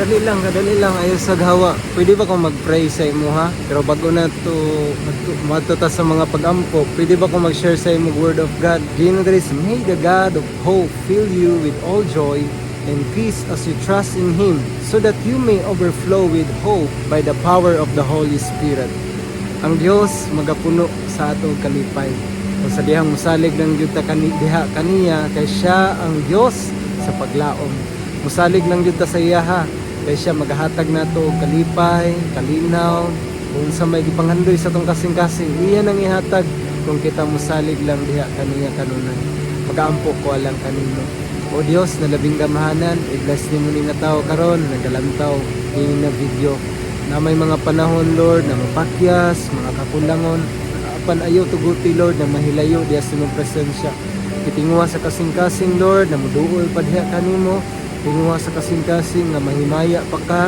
Dali lang, kadali lang, ayaw sa gawa. Pwede ba kong mag-pray sa imo, ha? Pero bago na to madto ta sa mga pag-ampo, pwede ba kong mag-share sa imo word of God? Giingon diri, "May the God of hope fill you with all joy and peace as you trust in Him, so that you may overflow with hope by the power of the Holy Spirit." Ang Dios magapuno sa atong kalipay. Kung sa dihang musalig lang gyud ta kani diha kaniya, kay siya ang Dios sa paglaom. Musalig lang gyud ta sa iyaha kay siya magahatag nato og kalipay, kalinaw, kung sa may gipanghandoy sa atong kasing-kasing, iya nang ihatag kung kita musalig lang diha kaniya kanunay. Magaampo ko alang kanino. O Dios na labing gamhanan, i-bless nimo ni nga tao karon nagalantaw ini na video na may mga panahon, Lord, na mapakyas, mga kakulangon, apan ayaw tuguti, Lord, na mahilayo diha sa imong presensya. Kitinguha sa kasing-kasing, Lord, na muduol pa diha kanimo, tinguha sa kasing-kasing nga mahimaya pa ka.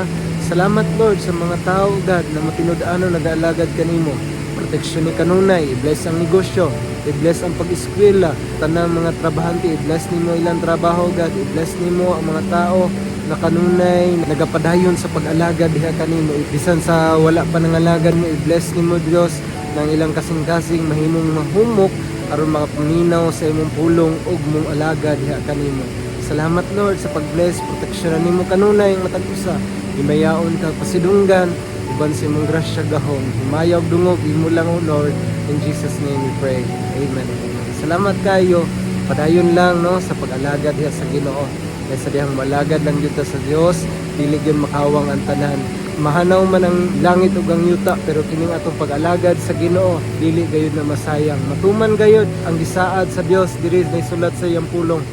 Salamat, Lord, sa mga tao, God, na matinud-ano nag-aalagad kanimo. Proteksyon ni kanunay, i-bless ang negosyo, i-bless ang pag-eskwela, tanang mga trabahante, i-bless nimo ilang trabaho, God, i-bless nimo ang mga tao na kanunay nagapadayon sa pag-alagad diha kanimo bisan sa wala pa nangalagad mo. I-bless nimo, Dios, nang ilang kasing-kasing mahimong mahumok aron makapaminaw sa imong pulong ug mong alagad diha kanimo. Salamat, Lord, sa pag-bless, proteksyon nimo kanunay ang matag usa. Himayaon ka pasidunggan uban sa imong grasya, gahom, himaya ug dungog imo lang, O Lord. In Jesus' name we pray. Amen and amen. Salamat kayo. Padayon lang, no, sa pag-alagad diha sa Ginoo. Kay sa dihang malagad lang gyud ta sa Dios, dili gyud makawang ang tanan. Mahanaw man ang langit ug ang yuta, pero kining atong pag-alagad sa Ginoo dili gayud na masayang. Matuman gayud ang gisaad sa Dios diri na isulat sa iyang pulong.